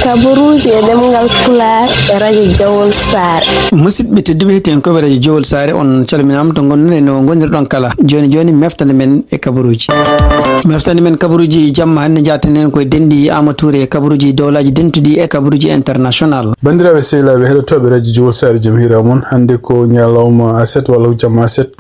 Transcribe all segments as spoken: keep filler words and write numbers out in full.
Kabaruuji e ɗemngal Pulaar e radio Jawol Saare. Musidɓe tedduɓe, hettiyankooɓe radio Jawol Saare, on calminaama to ngonɗon e no ngonirɗon kala. Jooni jooni, meftande men e kabaruuji. Meftande men kabaruuji jamma hannde, njaaten en koye denɗi Amadou Touré e kabaruuji dowlaaji dentuɗi e kabaruuji international. Banndiraaɓe sehilaaɓe heɗotooɓe radio Jawol Saare, jam hiira mon. Hannde ko ñalawma aset walla ko jamma aset.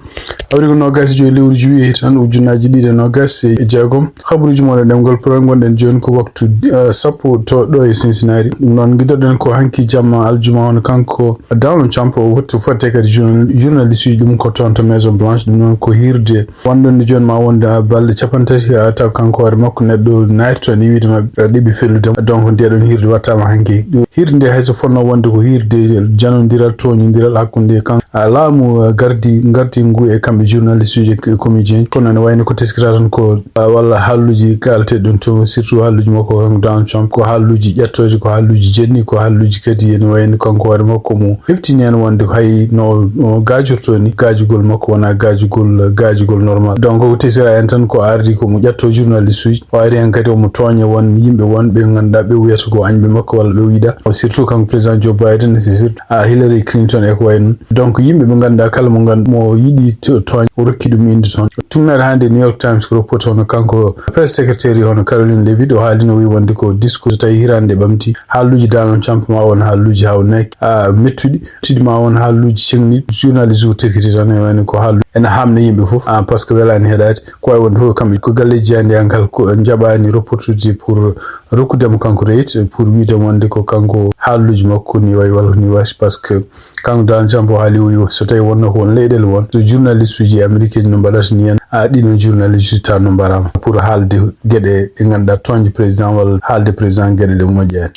Hawri ko noogaas e joy lewru juillet hitan ujunnaaji ɗiɗi e noogaas e jeegom. Kabaruuji mon e ɗemngal Pulaar, ngonɗen jooni ko waktu, eh, sappo to ɗo e Cincinnati. Ɗum noon, ngiɗoɗen ko hanki jamma aljuma on, kanko Donald Trump o watti fotte kadi journa-, journaliste uji ɗum ko toon to Maison Blanche. Ɗum noon ko hiirde wonɗon jooni ma wonde balɗe capanɗe tati, ha taw kanko hoore makko neɗɗo naati toon e wiide maɓɓe, eh, ɗeɓi fellude. Donc, nde ɗon hiirde wattama hanki. Hirde nde, hay so fotnoo wonde ko hirde janondiral, tooñondiral hakkunde kan, a, laamu, a, gardi, gardi ngu e kamɓe journaliste uji e comédien, kono ne wayno ko teskata tan ko, a, walla haalluuji kaalateeɗi ɗum to, surtout haalluuji makko kanko Donald Trump, ko haalluuji ƴettooji, ko haalluuji jenni, ko haalluuji kadi ene wayno kanko hoore makko mo heftini heen wonde hay no, no gaajortoo ni, gaajugol makko wonaa gaajugol, gaajugol normal. Donc, ko teskata en tan ko ardi ko mo ƴettoo journaliste uji, o ari heen kadi omo tooña won yimɓe wonɓe ngannduɗaa ɓe wiyata ko añɓe makko walla ɓe o yiɗa. Surtout kanko président Joe Biden, c'est surtout, a, Hillary Clinton e ko wayi noon. Donc, yimɓe ɓe ngannduɗaa kala mo nganndu-, mo yiɗi to-, tooñ, o rokki ɗum innde toon. Tugnaade hannde New York Times ko reporté hono kanko presse secretary hono Karoline Leavitt, o haalino, o wi wonde ko discours so tawi hiraande ɓamti, haalluuji Donald Trump ma won haalluuji haawnaki, a, mettuɗi, mettuɗi ma won haalluuji cengɗi, journaliste o teskiti tan e wayno ko haallu ene haamna yimɓe fof, a, par ce que welaani heɗaade. Ko wawi wonde fof, kamɓe ko galleeji jaaynde hankal ko jaɓaani reportude pour rokkudemo kanko reyit, pour wiidemo wonde ko kanko haalluuji makko ni wayi walla ni waasi, par ce que kanko Donald Trump o haali, o wi so tawi wonno ko won leyɗeele won, so journaliste uji américain no mbaɗata ni en, a, ɗin journaliste uji taw no mbarama pour haalde geɗe ɗe ngannduɗaa tooñde président walla haalde président geɗe ɗe moƴƴaani.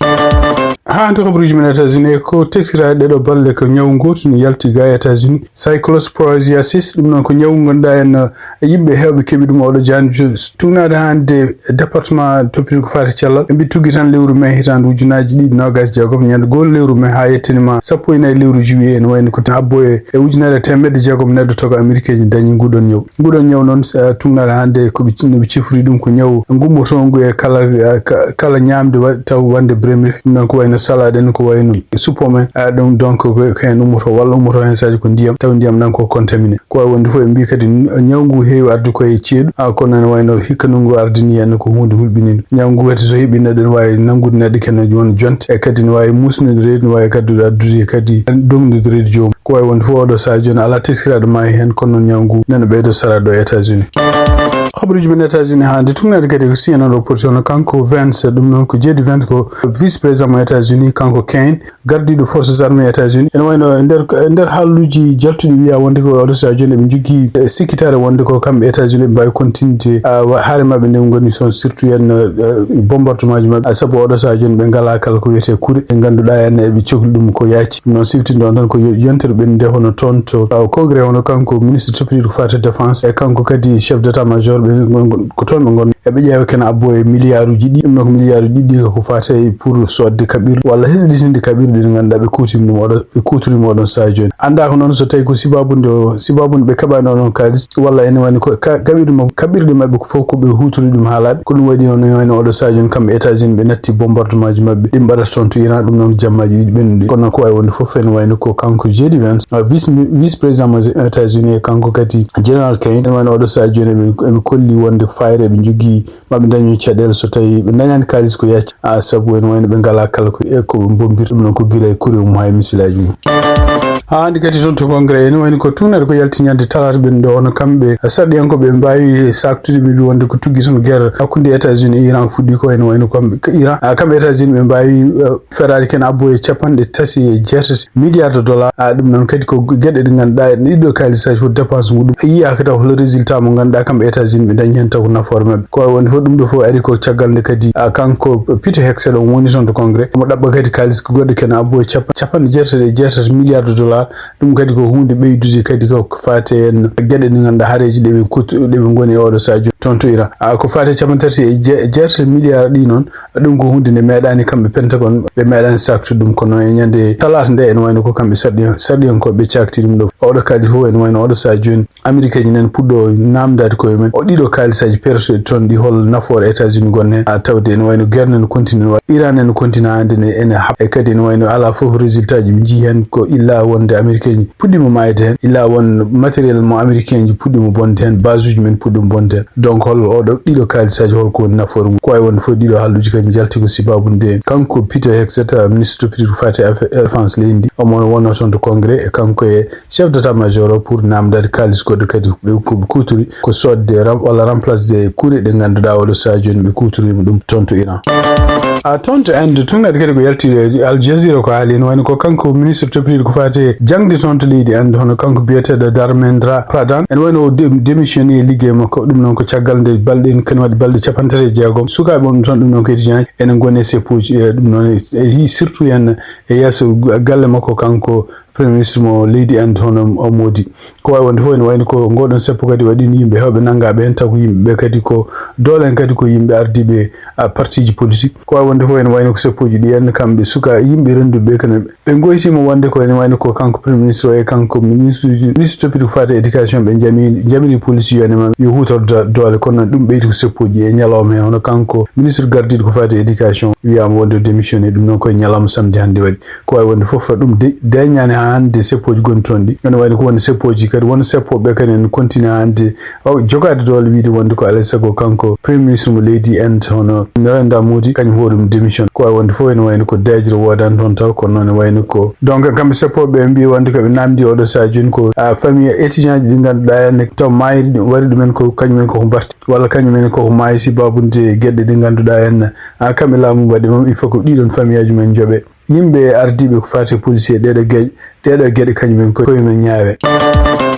Haa hannde kabaruuji men États-Unis e ko teskira ɗeɗo balɗe ko ñawu gootu ni yalti ga e États-Unis, cyclosporiasis, ɗum noon ko ñawu ngannduɗaa en, e yimɓe heewɓe keɓi ɗum oɗo jaanjo. Tugnaade hannde département toppitooji ko faati cellal, ɓe mbi tuggi tan lewru mai hitaande ujunnaaji ɗiɗi noogaas e jeegom, ñande goo lewru mai haa yettinima sappo e nayi lewru juillet, ene wayno ko abbo e, e ujunere e teemedde jeegom neɗɗo togo américain ji dañi nguɗon ñaw. Nguɗon ñaw noon, eh, tugnaade hannde ko ɓe, no ɓe cifori ɗum ko ñaw ngummotongu e kala, eh, ka-, kala ñaamde wa-, taw wonde bremif, ɗum noon ko wayno salade en, ko wayno suppome, eh, ɗum donc ko, ko heen ummoto walla ummoto heen saji ko ndiyam, taw ndiyam ɗam ko contaminé. Ko wawi wonde fof, ɓe mbi kadi n-, ñaw ngu heewi arde koye ceeɗu, a, kono ne wayno hikka ndu ngu ardini henna ko huunde hulɓininde. Ñaw ngu kadi so heɓi neɗɗo, ne wawi nanngude neɗɗo kene won jonte, e kadi ne wawi musnude reedu, ne wawi kadi addude kadi domnude reedu joomum. Ko wawi wonde fof oɗo saha jooni ala teskiraɗo maayi heen, kono noon ñaw ngu nana ɓeydo saraade ɗo e États-Unis. Habaruuji men États-Unis hannde tugnaade kadi ko C N N reporté hono kanko Vance, ɗum noon ko J D Vance, ko vice président mo États-Unis, kanko Kane, gardiiɗo forces armées États-Unis. Ene wayno e nder, e nder haalluuji jaltuɗi wiya wonde ko oɗo saha jooni eɓe njogii, eh, sikkitaare wonde ko kamɓe États-Unis ɓe mbaawi continude, ah, wa-, hare maɓɓe nde ngoni toon, surtout en, eh, bombardement ji maɓɓe. Ah, sabu oɗo saha jooni ɓe ngalaa kala ko wiyetee kure. Ɓe ngannduɗaa en eɓe cokli ɗum ko yaaci. Ɗum noon siftinɗo on tan ko yo-, yontere ɓennde hono toon to, ah, congrès hono kanko ministre toppitiiɗo ko faati défense e kanko kadi chef d'état-major ɓe ngon-, ngon-, ko toon ɓe ngon. Eɓe ƴeewa kene abbo e miliyaaruuji ɗiɗi, ɗum noon ko miliyaaruuji ɗiɗi ko faati e pour sodde kaɓirɗe walla hesɗitinde kaɓirɗe ɗe ngannduɗaa ɓe kuutorima ɗum oɗo, ɓe kuutorima oɗon saha jooni. Anndaa ko noon so tawi ko sibaabu nde o, sibaabu nde ɓe kaɓaani oɗon kaalis walla ene wayno ko ka-, kaɓirɗe mo-, kaɓirɗe maɓɓe ko fof ko ɓe huutori ɗum haa laaɓi. Ko ɗum waɗi on, ene wayno oɗo saha jooni kamɓe États-Unis ɓe natti bombardement ji maɓɓe ɗi ɓe mbaɗata toon to Iran, ɗum noon ko jammaaji ɗiɗi ɓennuɗi. Kono noon ko wawi wonde fof ene wayno ko kanko J D Vance, ah, vice, vice président mo États-Unis e kanko kadi général Kane, ene wayno oɗo saha jooni eɓe, eɓe kolli wonde fayre eɓe njogii maɓe daño caɗeele so tawi ɓe dañani kaalis ko yacci, a, sabu ene wayno ɓe ngalaa kala ko, e ko ɓe mbombirta ɗum noon ko gila e kure mum haa e misilaaji mum. Haa hannde kadi toon to congrès ene wayno ko tuunere ko yalti ñande talaata ɓennuɗo hono kamɓe sarɗiyankooɓe ɓe mbaawi saaktude ɓe mbi wonde ko tuggi tan guerre hakkunde États-Unis e Iran fuɗɗi ko ene wayno kamɓe ko Iran, a, kamɓe États-Unis ɓe mbaawi, eh, feraade ken abbo e capanɗe tati e jeetati milliards de dollars. A, ɗum noon kadi ko geɗe ɗe ngannduɗaa ɗiɗo kaalisaaji fof dépense muɗum yiyaaka taw hol résultat mo ngannduɗaa kamɓe États-Unis ɓe dañi heen taw ko nafoore maɓɓe. Ko wawi wonde fof ɗum ɗo fof ari ko caggal nde kadi, a, kanko Pete Hegseth on woni toon to congrès. Omo ɗaɓɓa kadi kaalis ko goɗɗo kene abbo e capa-, capanɗe jeetati e jeetati milliards de dollars. Ɗum kadi ko huunde ɓeydude kadi ko faate en geɗe ɗe ngannduɗaa hareeji ɗe ɓe kuut-, ɗe ɓe ngoni e oɗo saha jooni. toon to Iran. A, ko faati e capanɗe tati e je-, jeetati milliards ɗi noon, ɗum ko huunde nde meeɗaani kamɓe Pentagon, ɓe meeɗaani saaktude ɗum. Kono e ñande talaata nde, ene wayno ko kamɓe sarɗi-, sarɗiyankooɓe ɓe caakti ɗum ɗo. Oɗo kaalis fof ene wayno oɗo sahaa jooni, Amerikaaji nene puɗɗo naamndaade koye men. O ɗiɗo kaalisaaji persoɗi toon ɗi, hol nafoore États-Unis gonno heen? A, tawde ene wayno guerre nene continue, Iran nene continue hannde ne ene haɓa. E kadi ene wayno alaa fof résultat ji ɓe njii heen, ko illa wonde Amerikaaji puɗɗiima maayde heen, illa won matériel mo Amerikaaji puɗɗiima bonde heen, base uji men puɗɗiima bonde heen. Donc, hol oɗo ɗiɗo kaalisaaji, hol ko woni nafoore mum? Ko wayi wonde fof ɗiɗo halluuji kadi njalti ko sababu nde. Kanko Peter Hegseth, ministre toppitiiɗo ko faati e affaire défense leydi ndi, omo wonno toon to Congrès, e kanko e chef d'état-major o pour naamndaade kaalis goɗɗo kadi ɓe, ko ɓe kuutori ko soodde ram-, walla remplace de kuure ɗe ngannduɗaa oɗo sahaa jooni ɓe kuutoriima ɗum toon to Iran. A, toon to Inde, tun kadi kadi ko yalti e Al Jazeera ko haali, ene wayno ko kanko ministre toppitiiɗo ko faati e jaŋde toon to leydi Inde, hono kanko biyeteeɗo Dharmendra Pradhan, ene wayno o de-, démissionné e liggey makko, ɗum noon ko caggal nde balɗe, ene waɗi balɗe capanɗe tati e jeegom, sukaaɓe wonɓe toon ɗum noon ko étudiant ene ngoni e seppuuji, e ɗum noon e, e surtout heen e yeeso galle makko kanko Premier Ministre mo leydi Inde, hono o Modi. Ko wayi wonde fof, ene wayno ko ngoɗon seppo kadi waɗino yimɓe heewɓe nanngaaɓe heen, taw ko yimɓe ɓe kadi ko doole en kadi ko yimɓe ardiiɓe, a, partiiji politique. Ko wayi wonde fof, ene wayno ko seppoji ɗi en, kamɓe suka yimɓe rennduɓe ɓe, kono ɓe ngoytiima wonde ko ene wayno ko kanko Premier Ministre o e kanko ministre uji, ministre toppitiiɗo ko faati e éducation ɓe njami, njamiri police yo ene ma yo huutor do-, doole, kono noon ɗum ɓeydi ko seppoji e ñalawma he, hono kanko ministre gardiiɗo ko faati e éducation wiyaama wonde o démissionné, ɗum noon koye ñalawma samedi hannde waɗi. Ko wayi wonde fof, ɗum de-, deñaani haa hannde seppooji gonɗi toon ɗi. Ene wayno ko woni seppooji kadi, won seppooɓe kadi ene continue haa hannde o jogaade doole wiyde wonde ko alaa e sago kanko Premier Ministre mo leydi Inde, hono Narendra Modi, kañum hoore mum démission. Ko wayi wonde fof ene wayno ko deeƴre woodaani toon taw, kono noon ene wayno ko. Donc, kamɓe seppooɓe ɓe mbiyi wonde ko ɓe naamndii oɗo sahaa jooni ko, a, famille étudiant ji ɗi ngannduɗaa en ne taw maayri ɗum, wari ɗumen ko kañumen koko mbarti, walla kañumen koko maayi sababu nde geɗe ɗe ngannduɗaa en, a, kamɓe laamu mbaɗi mum, il faut que ɗiɗon famille aji men njoɓe. Yimɓe ardiiɓe ko faati e policier ɗeeɗo geeƴe, ɗeeɗo geɗe kañum en koye men ñaawe.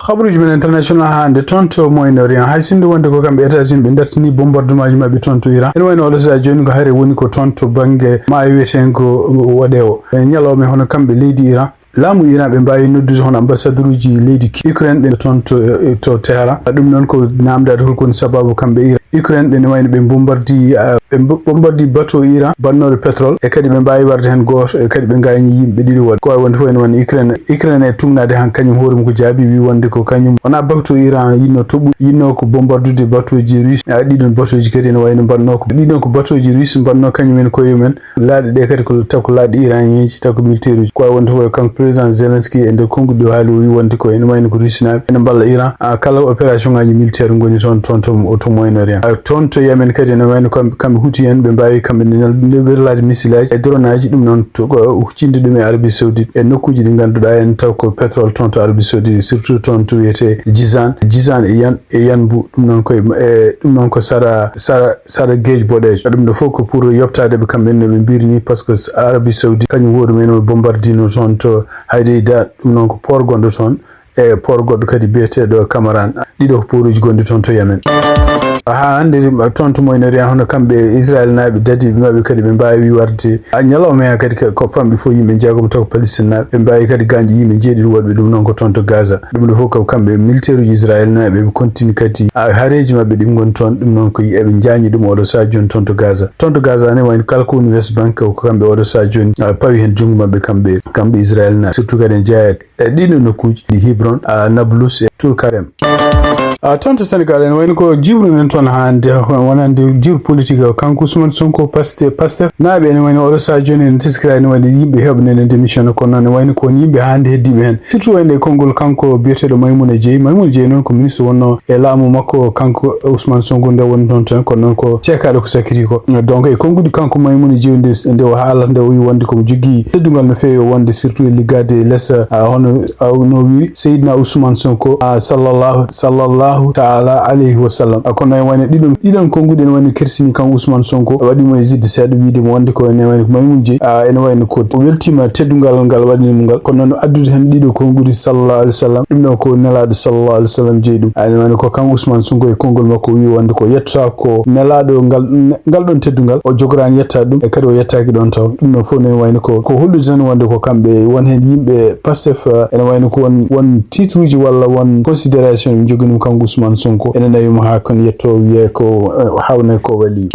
Habaruuji men international hannde toon to Moyen-Orient, hay sinno wonde ko kamɓe États-Unis ɓe dartini bombardement ji maɓɓe toon to Iran. Ene wayno oɗo sahaa jooni ko haare woni ko toon to bannge maayo wiyeteengo waɗe o. E ñalawma hono kamɓe leydi Iran, laamu Iran ɓe mbaawi noddude hono ambassadeur uji leydi Ukraine ɓe toon to, to Teheran. Ɗum noon ko naamndaade hol ko woni sababu kamɓe Iran. Ukraine ɓe ne wayno ɓe bombardi, ah, ɓe bo-, bombardi bateau Iran bannooɗo pétrole, e kadi ɓe mbaawi warde heen gooto, e kadi ɓe ngaañi yimɓe ɗiɗo waɗi. Ko wayi wonde fof ene wayno Ukraine, Ukraine e tugnaade han kañum hoore mum ko jaabi, wi wonde ko kañum wona bateau Iran yinno toɓɓu, yinno ko bombardude bateau ji russe. Ah, ɗiɗon bateau ji kadi ene wayno mbanno ko, ɗiɗon ko bateau ji russe mbanno kañum en koye mum en. Laaɗe ɗe kadi ko, taw ko laaɗe iranien ji, taw ko militaire uji. Ko wayi wonde fof kanko président Zelensky e nder konguɗi ɗo haali o wi wonde ko ene wayno ko russe naaɓe ene mballa Iran. Ah, kala opération ngaji militaire ngoni toon, toon to, to Moyen-Orient. Ah, toon to Yemen kadi ene wayno kamɓe, kamɓe huti en, ɓe mbaawi kamɓe nde, nde werlaade missile aji e drone aji, ɗum noon to ko huccinde ɗum e Arabie Saoudite e nokkuuji ɗi ngannduɗaa en taw ko pétrole toon to Arabie Saoudite, surtout toon to wiyetee Jizan, Jizan e Yan, e Yanbu, ɗum noon koye, e ɗum noon ko sara, sara, sara geej boɗeejo. Ɗum ɗo fof ko pour yoɓtaade ɓe kamɓe no ɓe mbiri ni, par ce que Arabie Saoudite kañum hoore mum ene bombardino toon to Hodeida, ɗum noon ko port gonɗo toon. E port goɗɗo kadi biyeteeɗo Kamaran. Ɗiɗo ko port uji gonɗi toon to Yemen. Haa hannde toon to Moyen-Orient, hono kamɓe Israel naaɓe dadiiɓe maɓɓe kadi ɓe mbaawi warde. A, ñalawma heen kadi ko famɗi fof yimɓe jeegom taw ko Palestine naaɓe. Ɓe mbaawi kadi gaañde yimɓe jeeɗiɗi woɗɓe ɗum noon ko toon to Gaza. Ɗum ɗo fof ko kamɓe militaire uji Israel naaɓe ɓe continue kadi, a, hareeji maɓɓe ɗi ngoni toon. Ɗum noon ko eɓe njaañi ɗum oɗo sahaa jooni toon to Gaza. Toon to Gaza ne wayno kala ko woni West Bank ko kamɓe oɗo sahaa jooni, a, pawi heen junngo maɓɓe kamɓe, kamɓe Israel naaɓe. Surtout kadi en jeyaa e ɗiɗo nokkuuji ɗi Hebron, a, Nablus e Tulkarem. A, toon to Sénégal ene wayno ko jiwru men toon hannde, wonande jiwru politique o, kanko Ousmane Sonko, Paste-, Pastef naaɓe ene wayno oɗo sahaa jooni ene teskira ene wayno yimɓe heewɓe nene démission, kono noon ene wayno ko won yimɓe hannde heddiiɓe heen. Surtout wayno e konngol kanko biyeteeɗo Maimouna Dieye. Maimouna Dieye noon ko ministre wonno e laamu makko, kanko Ousmane Sonko nde woni toon toon, kono noon ko ceekaaɗo ko sakkiti ko. Donc e konnguɗi kanko Maimouna Dieye nde, nde o haalata, nde o wi wonde komo jogii teddungal no feewi wonde surtout e liggaade e les, a, hono, a, no wiri Seydina Ousmane Sonko, a, sallallahu, sallallahu taala alayhi wa sallam. A, kono ene wayno ɗiɗon, ɗiɗon konnguɗi ene wayno kersini kanko Ousmane Sonko, waɗi mo e zidde seeɗa, wiide mo wonde ko ene wayno ko Maimouna Dieye, a, ene wayno ko o weltiima teddungal ngal waɗani mo ngal, kono noon addude heen ɗiɗo konnguɗi sallallahu alayhi wa sallam, ɗum ɗon ko nelaaɗo sallallahu alayhi wa sallam jeyi ɗum. A, ene wayno ko kanko Ousmane Sonko e konngol makko o wi wonde ko yettotaako ko nelaaɗo ngal, ngal ɗon teddungal, o jogoraani yettaade ɗum, e kadi o yettaaki ɗon taw. Ɗum ɗon fof ne wayno ko, ko hollude tan wonde ko kamɓe won heen yimɓe Pastef, eh, ene wayno ko won, won titre uji walla won considération ɓe njogii ɗum kanko Ousmane Sonko ene nawi mo haa kon yetto wiye ko, eh, hawne ko wali.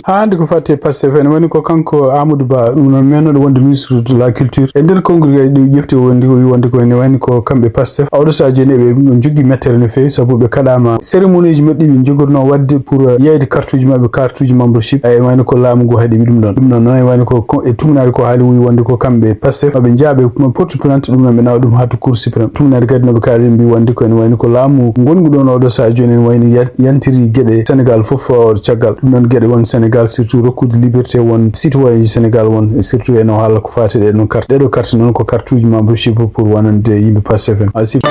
Haa hannde ko fati e Pastef ene woni ko kanko Amadou Ba, ɗum noon mennoɗo wonde ministre de la culture. E nder konngol kadi ɗo ƴefti o wondi ko wi wonde ko ene wayni ko kamɓe Pastef. Oɗo sahaa jooni eɓe jogii mettere no feewi sabu ɓe kaɗaama cérémonie ji maɓɓe ɓe jogorno waɗde pour, eh, yeyde carte uji maɓɓe, carte uji membership. Ene wayni ko laamu ngu haɗi ɓe ɗum ɗon. Ɗum ɗon noon ene wayni ko, ko e tungnaade ko haali wi wonde ko kamɓe Pastef maɓe njaaɓe porte plainte ɗum noon ɓe nawa ɗum haa to Cour suprême. Tungnaade kadi no ɓe kaali mbi wonde ko ene wayni ko laamu ngongu ɗon oɗo sahaa jooni ene wayni yan-, yantiri geɗe Sénégal fof, o caggal ɗum ɗon geɗe won Sénégal, surtout rokkude liberté won citoyen ji Sénégal won, surtout ene haala ko faati ɗe ɗon carte. Ɗeɗo carte noon ko carte uji membership pour wonande yimɓe Pastef en. A, surtout,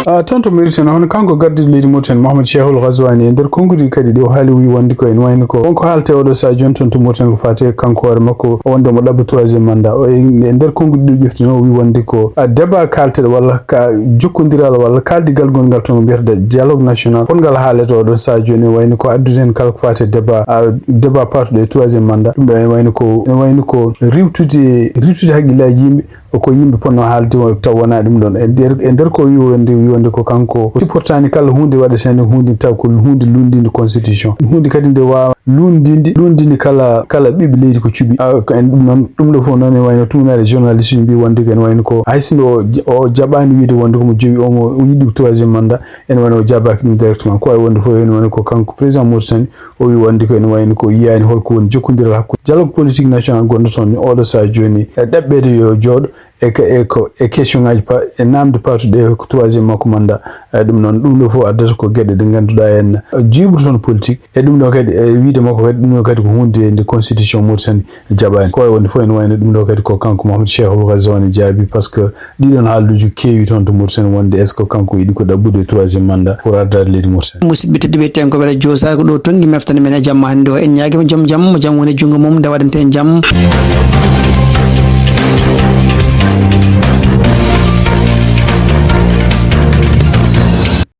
a, toon to Mauritanie, hono kanko gardiiɗo leydi Mauritanie, Mohamed Cheikhul Ghazouani, e nder konngudi kadi ɗi o haali wi wonde ko ene wayni ko wonko haalte oɗo sahaa jooni toon to Mauritanie ko faati e kanko hoore makko wonde mo ɗaɓɓa troisième mandat. O e, e nder konngudi ɗi o ƴeftino o wi wonde ko, a, débat kaalteɗo walla ka jokkondiral walla kaaldigal gongal toon ko mbiyata dialogue national. Kon ngal haalete oɗo sahaa jooni wayni ko addude heen kala ko faati e débat, a, débat paatuɗo e troisième mandat. Ɗum ɗo ene wayni ko, ene wayni ko riwtude, riwtude hakkillaaji yimɓe ko yimɓe ponno haalde o taw wonaa ɗum ɗon. E nder, e nder ko wi wonde, wi wonde ko kanko o supportani kala huunde waɗeteende huunde taw ko huunde lunndinde constitution. Huunde kadi nde waawa lunndinde, lunndinde kala, kala ɓiɓɓe leydi ko cuɓi. A, ko en ɗum noon, ɗum ɗo fof noon ene wayno tungnaade journaliste uji mbi wonde ko ene wayno ko hay sinno o, o jaɓaani wiide wonde ko mo jowi o mo o yiɗi troisième mandat, ene wayno o jabaaki ɗum directement. Ko wawi wonde fof ene wayno ko kanko président Mauritanie o wi wonde ko ene wayno ko yiyaani holko woni jokkondiral hakkunde dialogue politique national gonɗo toon oɗo sahaa jooni e ɗaɓɓeede yo jooɗo e ka, e ko, e question ngaji pa, e namde paatuɗe ko troisième makko mandat. E ɗum noon, ɗum ɗo fof addata ko geɗe ɗe ngannduɗaa en jiibude toon politique. E ɗum ɗo kadi, e wiide makko kadi, ɗum ɗo kadi ko huunde nde constitution Mauritanie jaɓaani. Ko wawi wonde fof ene wayno ɗum ɗo kadi ko kanko Mohamed Cheikhul Ghazouani jaabi, par ce que ɗiɗon haalduuji keewi toon to Mauritanie wonde est-ce que kanko yiɗi ko ɗaɓɓude troisième mandat pour ardaade leydi Mauritanie. Musidɓe tedduɓe, tenkooɓe radio Sar, ko ɗo tonngi meftande men e jamma hannde o. En ñaagima joom jam, mo jam woni junngo mum, nde waɗante en jam.